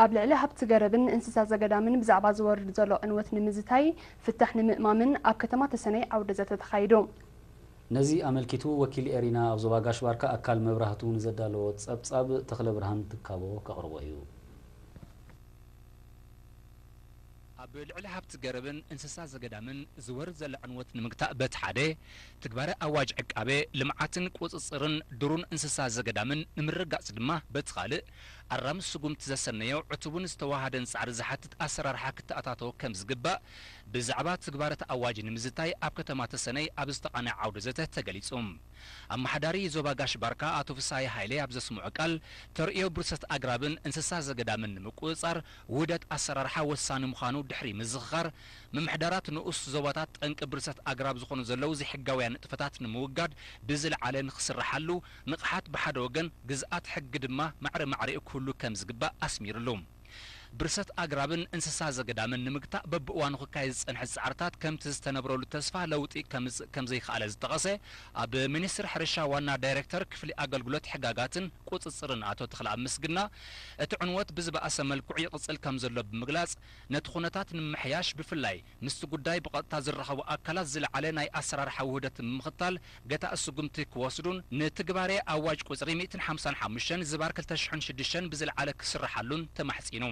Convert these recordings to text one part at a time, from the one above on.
ኣብ ልዕሊ ሃብቲ ገረብን እንስሳ ዘገዳምን ብዛዕባ ዝወርድ ዘሎ ዕንወት ንምዝታይ ፍታሕ ንምእማምን ኣብ ከተማ ተሰነይ ዓውደ ዘተ ተኻይዱ። ነዚ ኣመልኪቱ ወኪል ኤሪና ኣብ ዞባ ጋሽ ባርካ ኣካል መብራህቱ ንዘዳለዎ ጸብጻብ ተኽለ ብርሃን ትካቦ ከቕርቦ እዩ። ኣብ ልዕሊ ሃብቲ ገረብን እንስሳ ዘገዳምን ዝወርድ ዘሎ ዕንወት ንምግታእ በቲ ሓደ ትግባረ ኣዋጅ ዕቃበ ልምዓትን ቁፅፅርን ዱሩን እንስሳ ዘገዳምን ንምርግጋፅ ድማ በቲ ካልእ ኣራሚ ስጉምቲ ዘሰነዮ ዕቱብን ዝተዋሃደን ፃዕሪ ዝሓትት ኣሰራርሓ ክተኣታተዎ ከም ዝግባእ ብዛዕባ ትግባረ እቲ ኣዋጅ ንምዝታይ ኣብ ከተማ ተሰነይ ኣብ ዝተቓነየ ዓውደ ዘተ ተገሊፁ። ኣመሓዳሪ ዞባ ጋሽ ባርካ ኣቶ ፍስሃየ ሃይለ ኣብ ዘስምዖ ቃል ተርእዮ ብርሰት ኣግራብን እንስሳ ዘገዳምን ንምቁፅፃር ውህደት ኣሰራርሓ ወሳኒ ምዃኑ ድሕሪ ምዝኽኻር፣ ምምሕዳራት ንኡስ ዞባታት ጠንቂ ብርሰት ኣግራብ ዝኾኑ ዘለዉ ዘይሕጋውያን ንጥፈታት ንምውጋድ ብዝለዓለ ንኽስርሓሉ፣ ንቕሓት ብሓደ ወገን፣ ግዝኣት ሕጊ ድማ ማዕረ ማዕሪኡ ክህሉ ከም ዝግባእ ኣስሚርሉ። ብርሰት ኣግራብን እንስሳ ዘገዳምን ንምግታእ በብእዋኑ ክካየድ ዝጸንሐ ጻዕርታት ከምቲ ዝተነብረሉ ተስፋ ለውጢ ከምጽእ ከም ዘይከኣለ ዝጠቐሰ ኣብ ሚኒስትሪ ሕርሻ ዋና ዳይሬክተር ክፍሊ ኣገልግሎት ሕጋጋትን ቁጽጽርን ኣቶ ተኽለኣብ ምስግና፣ እቲ ዕንወት ብዝበኣሰ መልክዑ ይቕጽል ከም ዘሎ ብምግላጽ፣ ነቲ ኩነታት ንምምሕያሽ ብፍላይ ምስቲ ጉዳይ ብቐጥታ ዝራኸቡ ኣካላት ዝለዓለ ናይ ኣሰራርሓ ውህደት ንምኽታል ገታኢ ስጉምቲ ክወስዱን ንትግባሬ ኣዋጅ ቁጽሪ ሚእትን ሓምሳን ሓሙሽተን ዝባር ክልተ ሽሕን ሽዱሽተን ብዝለዓለ ክስርሓሉን ተማሕጺኑ።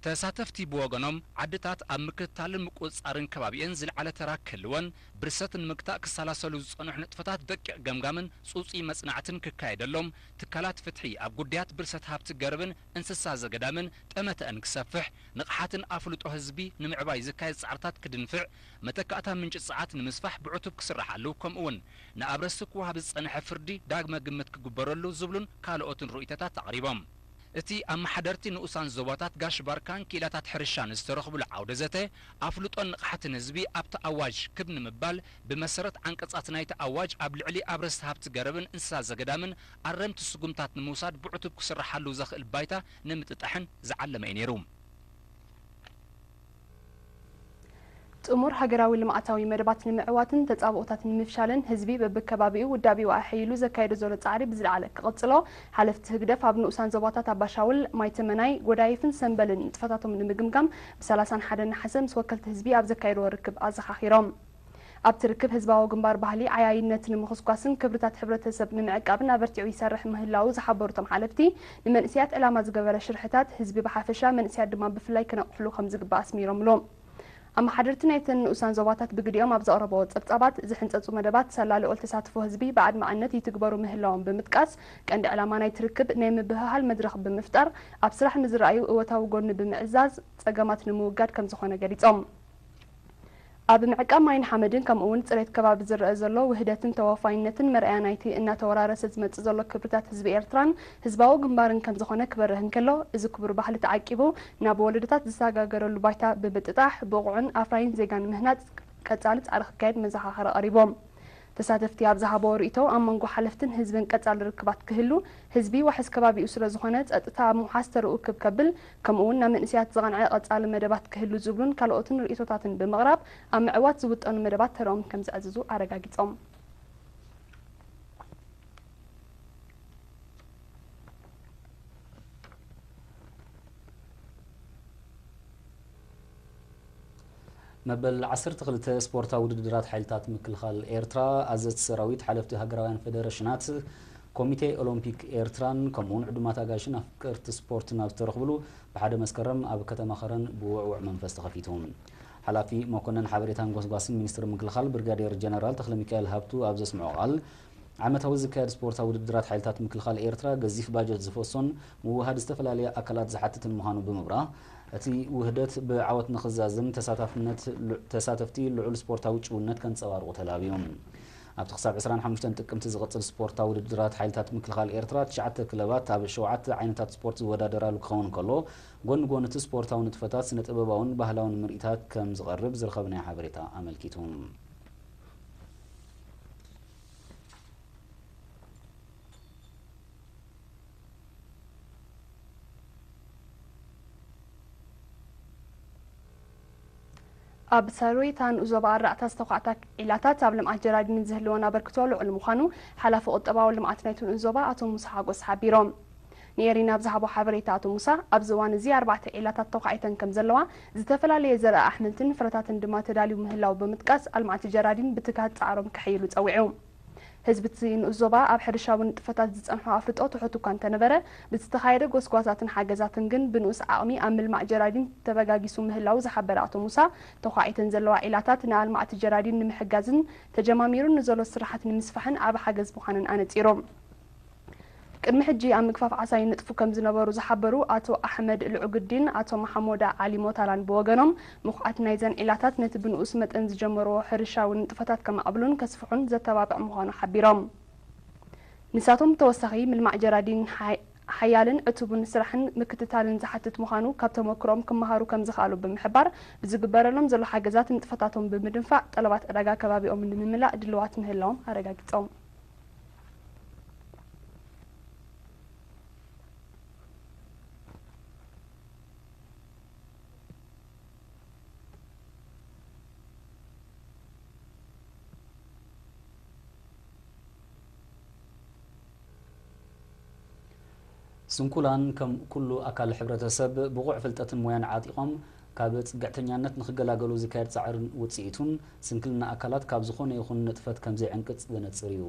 ተሳተፍቲ ብወገኖም ዓድታት ኣብ ምክትታልን ምቁጽጻርን ከባቢኤን ዝለዓለ ተራ ክህልወን፣ ብርሰት ንምግታእ ክሰላሰሉ ዝጸንሑ ንጥፈታት ደቂቕ ገምጋምን ጽጹይ መጽናዕትን ክካየደሎም፣ ትካላት ፍትሒ ኣብ ጉዳያት ብርሰት ሃብቲ ገረብን እንስሳ ዘገዳምን ጠመተአን ክሰፍሕ፣ ንቕሓትን ኣፍልጦ ህዝቢ ንምዕባይ ዝካየድ ጻዕርታት ክድንፍዕ፣ መተካእታ ምንጪ ጸዓት ንምስፋሕ ብዕቱብ ክስርሓሉ፣ ከምኡውን ንኣብረስቲ ክወሃብ ዝጸንሐ ፍርዲ ዳግመ ግምት ክግበረሉ ዝብሉን ካልኦትን ርእይቶታት ኣቕሪቦም። እቲ ኣመሓደርቲ ንኡሳን ዞባታት ጋሽ ባርካን ክኢላታት ሕርሻን ዝተረኽብሉ ዓውደ ዘተ፣ ኣፍልጦን ንቕሓትን ህዝቢ ኣብቲ ኣዋጅ ክብ ንምባል፣ ብመሰረት ዓንቀጻት ናይቲ ኣዋጅ ኣብ ልዕሊ ኣብረስቲ ሃብቲ ገረብን እንስሳ ዘገዳምን ኣረምቲ ስጉምታት ንምውሳድ ብዕቱብ ክስርሓሉ ዘኽእል ባይታ ንምጥጣሕን ዝዓለመ እዩ ነይሩ። ጥሙር ሃገራዊ ልምዓታዊ መደባት ንምዕዋትን ተጻብኦታት ንምፍሻልን ህዝቢ በብከባቢኡ ውዳቤኡ ኣሐይሉ ዘካየዶ ዘሎ ጻዕሪ ብዝለዓለ ክቕጽሎ፣ ሓለፍቲ ህግደፍ ኣብ ንኡሳን ዞባታት ኣባሻውል፣ ማይተመናይ፣ ጎዳይፍን ሰምበልን ንጥፈታቶም ንምግምጋም ብሰላሳን ሓደን ነሓሰ ምስ ወከልቲ ህዝቢ ኣብ ዘካየድዎ ርክብ ኣዘኻኺሮም። ኣብቲ ርክብ ህዝባዊ ግንባር ባህሊ ዓያይነት ንምኹስኳስን ክብርታት ሕብረተሰብ ንምዕቃብን ኣበርቲዑ ይሰርሕ ምህላዉ ዝሓበሩ እቶም ሓለፍቲ፣ ንመንእሰያት ዕላማ ዝገበረ ሽርሕታት ህዝቢ ብሓፈሻ መንእሰያት ድማ ብፍላይ ክነቕሕሉ ከም ዝግባእ ኣስሚሮምሉ። ኣመሓደርቲ ናይተን ንኡሳን ዞባታት ብግዲኦም ኣብ ዘቕረብዎ ጸብጻባት፣ ዝሕንጸጹ መደባት ሳላ ልዑል ተሳትፎ ህዝቢ ብኣድማዕነት ይትግበሩ ምህላዎም ብምጥቃስ፣ ቀንዲ ዕላማ ናይቲ ርክብ ናይ ምብህሃል መድረኽ ብምፍጣር፣ ኣብ ስራሕ ንዝረኣዩ እወታዊ ጎኒ ብምዕዛዝ፣ ጸገማት ንምውጋድ ከም ዝኾነ ገሊጾም። ኣብ ምዕቃብ ማይን ሓመድን ከምኡ እውን ጽሬት ከባቢ ዝረአ ዘሎ ውህደትን ተወፋይነትን መርኣያ ናይቲ እናተወራረሰ ዝመጽእ ዘሎ ክብርታት ህዝቢ ኤርትራን ህዝባዊ ግንባርን ከም ዝኾነ ክበርህ እንከሎ፣ እዚ ክቡር ባህሊ ተዓቂቡ ናብ ወለዶታት ዝሰጋገረሉ ባይታ ብምጥጣሕ ብቑዕን ኣፍራይን ዜጋ ንምህናጽ ቀጻሊ ጻዕሪ ክካየድ መዘኻኸሪ ኣቕሪቦም። ተሳተፍቲ ኣብ ዝሃብዎ ርእይቶ፣ ኣብ መንጎ ሓለፍትን ህዝብን ቀጻሊ ርክባት ክህሉ፣ ህዝቢ ዋሕስ ከባቢኡ ስለ ዝኾነ፣ ጸጥታ ኣብ ምውሓስ ተርኡ ክብ ከብል፣ ከምኡ እውን ናብ መንእሰያት ዝቐንዐ ቀጻሊ መደባት ክህሉ ዝብሉን ካልኦትን ርእይቶታትን ብምቕራብ፣ ኣብ ምዕዋት ዝውጠኑ መደባት ተርኦም ከም ዘዕዝዙ ኣረጋጊጾም። መበል ዓሰርተ ክልተ ስፖርታዊ ውድድራት ሓይልታት ምክልኻል ኤርትራ፣ ኣዘዝቲ ሰራዊት፣ ሓለፍቲ ሃገራውያን ፌደረሽናት፣ ኮሚቴ ኦሎምፒክ ኤርትራን ከምኡውን ዕዱማት ኣጋይሽን ኣፍቀርቲ ስፖርትን ኣብ ዝተረኽብሉ ብሓደ መስከረም ኣብ ከተማ ኸረን ብውዕዉዕ መንፈስ ተኸፊቱ። ሓላፊ መኮነን ሓበሬታን ጎስጓስን ሚኒስትሪ ምክልኻል ብርጋዴር ጀነራል ተኽለሚካኤል ሃብቱ ኣብ ዘስምዖ ቃል፣ ዓመታዊ ዝካየድ ስፖርታዊ ውድድራት ሓይልታት ምክልኻል ኤርትራ ገዚፍ ባጀት ዝፈሶን ምውህሃድ ዝተፈላለያ ኣካላት ዝሓትትን ምዃኑ ብምብራህ፣ እቲ ውህደት ብዓወት ንኽዛዝም ተሳታፍነት ል-፣ ተሳተፍቲ ልዑል ስፖርታዊ ጭውነት ከንጸባርቑ ተላብዩ። ኣብቲ ክሳብ ዕስራን ሓሙሽተን ጥቅምቲ ዝቕጽል ስፖርታዊ ውድድራት ሓይልታት ምክልኻል ኤርትራ፣ ትሽዓተ ክለባት ኣብ ሸውዓተ ዓይነታት ስፖርት ዝወዳደራሉ ክኸውን እንከሎ፣ ጎኒ ጎኒ እቲ ስፖርታዊ ንጥፈታት፣ ስነ ጥበባውን ባህላውን ምርኢታት ከም ዝቐርብ ዝረኸብናዮ ሓበሬታ ኣመልኪቱ። ኣብ ሳሬታ ንኡስ ዞባ ኣራዕታ ዝተዃዕታ ዒላታት ኣብ ልምዓት ጀራዲን ዝህልወን ኣበርክቶ ልዑል ምዃኑ ሓላፊ ቁጠባዊ ልምዓት ናይቲ ንኡስ ዞባ ኣቶ ሙሳ ሓጎስ ሓቢሮም። ንኤሪና ኣብ ዝሃቦ ሓበሬታ ኣቶ ሙሳ፣ ኣብዚ እዋን እዚ ኣርባዕተ ዒላታት ተዃዒተን ከም ዘለዋ፣ ዝተፈላለየ ዘርኢ ኣሕምልትን ፍረታትን ድማ ተዳልዩ ምህላው ብምጥቃስ፣ ኣልማዕቲ ጀራዲን ብትግሃት ጻዕሮም ከሕይሉ ጸዊዑ። ህዝቢ እቲ ንኡስ ዞባ ኣብ ሕርሻዊ ንጥፈታት ዝጸንሖ ኣፍልጦ ትሑት እኳ እንተነበረ፣ ብዝተኻየደ ጎስጓሳትን ሓገዛትን ግን ብንኡስ ዓቕሚ ኣብ ምልማዕ ጀራዲን ተበጋጊሱ ምህላው ዝሓበረ ኣቶ ሙሳ፣ ተዃዒተን ዘለዋ ዒላታት ንኣልማዕቲ ጀራዲን ንምሕጋዝን ተጀማሚሩ ንዘሎ ስራሓት ንምስፋሕን ዓቢ ሓገዝ ምዃነን ኣነጺሩ። ቅድሚ ሕጂ ኣብ ምግፋፍ ዓሳ ይንጥፉ ከም ዝነበሩ ዝሓበሩ ኣቶ ኣሕመድ ልዑግዲን ኣቶ መሓሞዳ ዓሊ ሞታላን ብወገኖም፣ ምኹዓት ናይዘን ዒላታት ነቲ ብንኡስ መጠን ዝጀመርዎ ሕርሻዊ ንጥፈታት ከማዕብሉን ከስፍሑን ዘተባብዕ ምዃኑ ሓቢሮም። ንሳቶም ብተወሳኺ፣ ምልማዕ ጀራዲን ሓይ-፣ ሓያልን ዕቱብን ስራሕን ምክትታልን ዝሓትት ምዃኑ ካብ ተመክሮም ክመሃሩ ከም ዝኸኣሉ ብምሕባር፣ ብዝግበረሎም ዘሎ ሓገዛት ንጥፈታቶም ብምድንፋዕ፣ ጠለባት ዕዳጋ ከባቢኦም ንምምላእ ድልዋት ምህላዎም ኣረጋጊጾም። ስንኩላን ከም ኩሉ ኣካል ሕብረተሰብ ብቑዕ ፍልጠትን ሞያን ዓጢቖም ካብ ጽግዕተኛነት ንኽገላገሉ ዝካየድ ጻዕርን ውጽኢቱን፣ ስንክልና ኣካላት ካብ ዝኾነ ይኹን ንጥፈት ከም ዘይዕንቅጽ ዘነጽር እዩ።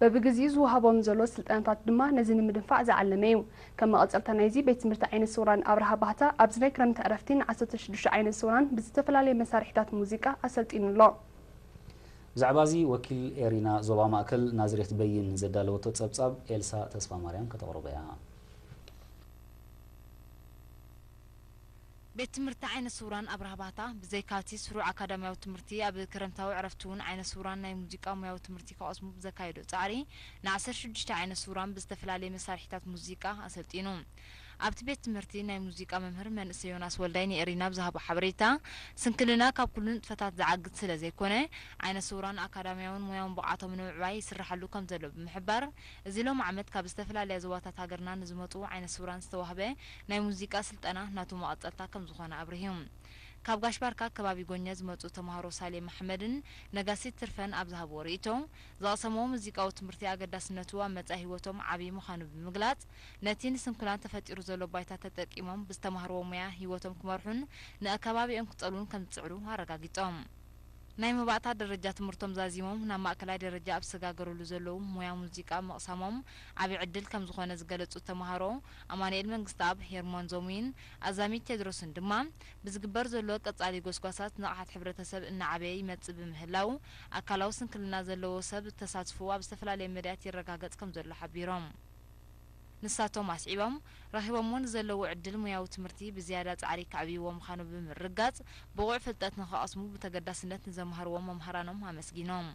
በብግዚኡ ዝወሃቦም ዘሎ ስልጠናታት ድማ ነዚ ንምድንፋዕ ዝዓለመ እዩ። ከም መቐጸልታ ናይዚ፣ ቤት ትምህርቲ ዓይነ ስውራን ኣብርሃ ባህታ ኣብዚ ናይ ክረምቲ ዕረፍቲ ን ዓሰርተ ሽዱሽተ ዓይነ ስውራን ብዝተፈላለየ መሳርሒታት ሙዚቃ ኣሰልጢኑ ኣሎ። ብዛዕባ እዚ ወኪል ኤሪና ዞባ ማእከል ናዝሬት በይን ዘዳለወቶ ጸብጻብ ኤልሳ ተስፋማርያም ከተቕርቦ እያ። ቤት ትምህርቲ ዓይነ ስውራን ኣብርሃ ባህታ ብዘይካቲ ስሩዕ ኣካዳሚያዊ ትምህርቲ ኣብ ክረምታዊ ዕረፍቲ እውን ዓይነ ስውራን ናይ ሙዚቃ ሙያዊ ትምህርቲ ክቐስሙ ብዘካየዶ ጻዕሪ ን ዓሰርተ ሽዱሽተ ዓይነ ስውራን ብዝተፈላለየ መሳርሒታት ሙዚቃ ኣሰልጢኑ። ኣብቲ ቤት ትምህርቲ ናይ ሙዚቃ መምህር መንእሰይ ዮናስ ወልዳይ ንኤሪና ብዝሃቦ ሓበሬታ፣ ስንክልና ካብ ኩሉ ንጥፈታት ዝዓግት ስለ ዘይኮነ፣ ዓይነ ስውራን ኣካዳሚያውን ሞያውን ብቕዓቶም ንምዕባይ ይስራሓሉ ከም ዘሎ ብምሕባር፣ እዚ ሎም ዓመት ካብ ዝተፈላለያ ዞባታት ሃገርና ንዝመጹ ዓይነ ስውራን ዝተዋህበ ናይ ሙዚቃ ስልጠና ናቱ መቐጸልታ ከም ዝኾነ ኣብሪሁ። ካብ ጋሽ ባርካ ከባቢ ጎኛ ዝመጹ ተማሃሮ ሳሌም ኣሕመድን ነጋሲት ትርፈን ኣብ ዝሃብዎ ርእይቶ፣ ዝቐሰምዎ ሙዚቃዊ ትምህርቲ ኣገዳስነቱ ኣብ መጻኢ ህይወቶም ዓቢ ምዃኑ ብምግላጽ፣ ነቲ ንስንኩላን ተፈጢሩ ዘሎ ባይታ ተጠቂሞም ብዝተማህርዎ ሞያ ህይወቶም ክመርሑን ንኣከባቢኦም ክጸልዉን ከም ዝጽዕሩ ኣረጋጊጾም። ናይ መባእታ ደረጃ ትምህርቶም ዛዚሞም ናብ ማእከላይ ደረጃ ኣብ ዝሰጋገርሉ ዘለዉ ሞያ ሙዚቃ ምቕሳሞም ዓቢ ዕድል ከም ዝኾነ ዝገለጹ ተማሃሮ ኣማኑኤል መንግስተኣብ፣ ሄርሞን ዞሙይን ኣዛሚት ቴድሮስን ድማ፣ ብዝግበር ዘሎ ቀጻሊ ጎስጓሳት ንቕሓት ሕብረተሰብ እናዓበየ ይመጽእ ብምህላው፣ ኣካላዊ ስንክልና ዘለዎ ሰብ ተሳትፎኡ ኣብ ዝተፈላለየ መዳያት ይረጋገጽ ከም ዘሎ ሓቢሮም። ንሳቶም ኣስዒቦም፣ ረኺቦምዎ ንዘለዉ ዕድል ሙያዊ ትምህርቲ ብዝያዳ ጻዕሪ ከዕብይዎ ምዃኑ ብምርግጋጽ፣ ብቑዕ ፍልጠት ንኽቐስሙ ብተገዳስነት ንዘምሃርዎም መምሃራኖም ኣመስጊኖም።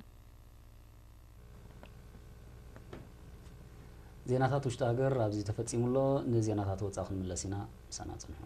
ዜናታት ውሽጢ ሃገር ኣብዚ ተፈጺሙ ኣሎ። ንዜናታት ወጻኢ ክንምለስ ኢና። ምሳና ጽንሑ።